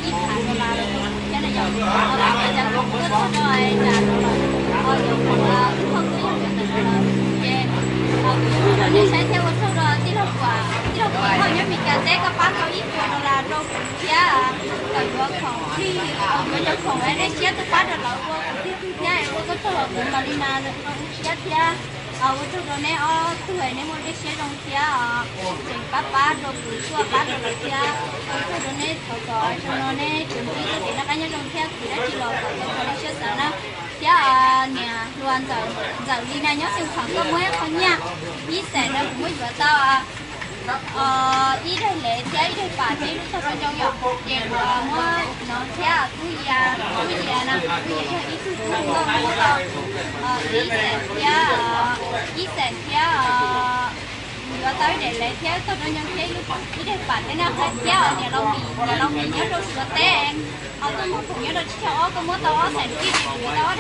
Ib phav dollar los thiab na yom, los thiab cas kuv tuaj txog rau cas rau lawm, yuav khoom twb yog yuav ntawm no lawm ces kuv yuav rau nej saib thiab ua tsaug rau tij laug Kuam, tij laug Kuam hauj nyob Meskas teb koj pab tau ib puas dollar rau kuv thiab kom yuav khoom plig, yuav cov khoom nej siab tuaj pab rau lawv ua kwv tij twg thiab ua tsaug rau kuv Malina siab thiab. Ua tsaug rau neb ob tug, neb muaj dej siab zoo thiab tseem pab pab rau kuv tuaj pab rau lawv thiab. Ua tsaug rau neb, thov kom zaum no neb tseem ntsib txoj kev noj qab nyob zoo thiab khwv dab tsi los kom tau raws neb siab xav na. Thiab niam hluas Ntxawm Lis na nyob Xeev Khuam, koj muab ib qho nyiaj ib xees rau kuv muab yuav tau ib daim lev thiab ib daim pam thiab ib lub tog rau ncoo yom, ces kuv muab no thiab Tub Yia, Tub Yia na, Tub Yia yog ib tug tub koj muab tau ib xees thiab, ib xees thiab yuav tau ib daim lev thiab tog rau ncoo thiab ib daim pam thiab na, thiab niam laus Mis, niam laus Mis nyob rau Suav teb, tuaj muag khoom nyob rau tsib caug ob, koj muab tau ob xees kib ces kuv yuav tau ob daim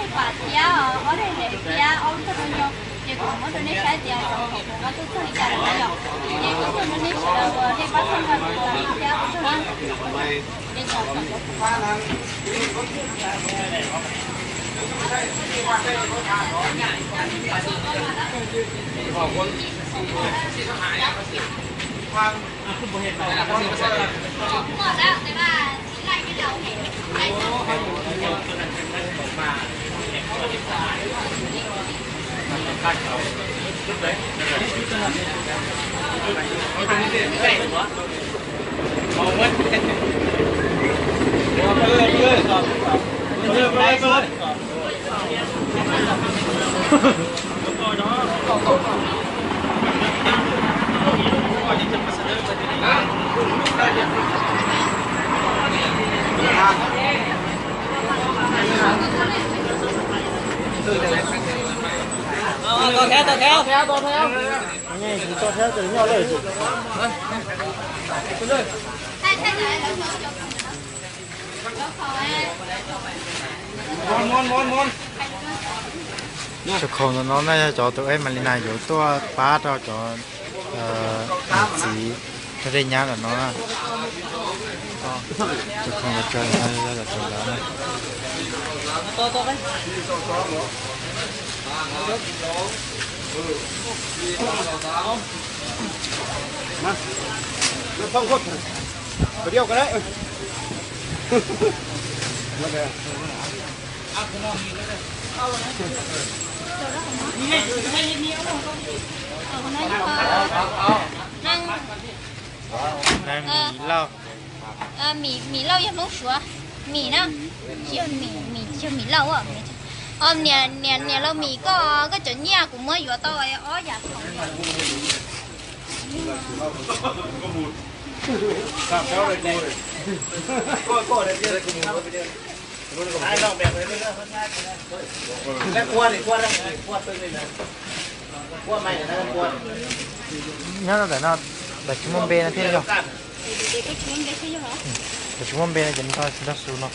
pam thiab ob daim lev thiab ob lub tog rau ncoo. Ces kuv muab rau nej saib tias cov khoom kuv nqa tuaj txog li cas lawm no yom. Ces ua tsaug rau nej sawv daws uas nej pab txhawb nqa kuv thiab ua tsaug na. Cov khoom ntawm no na yog cov tus Malina yuav tuaj pab rau cov niam txiv nyob dej nyab ntawm no na. Cov khoom ntawm no yog cov ntawd na. Neeg Mim Lauj. Mim Lauj yog Hmoob Suav, Mim na, tsis yog Mim, Mim tsis yog Mim Lauj. Niam, niam laus Mim, koj, koj cov nyiaj kuv muab yuav tau ob yam khoom. Nyob rau ntawm no, lawv tsis muaj npe no thiab yog? Lawv tsis muaj npe no ces nrog, tsis nrog xu no.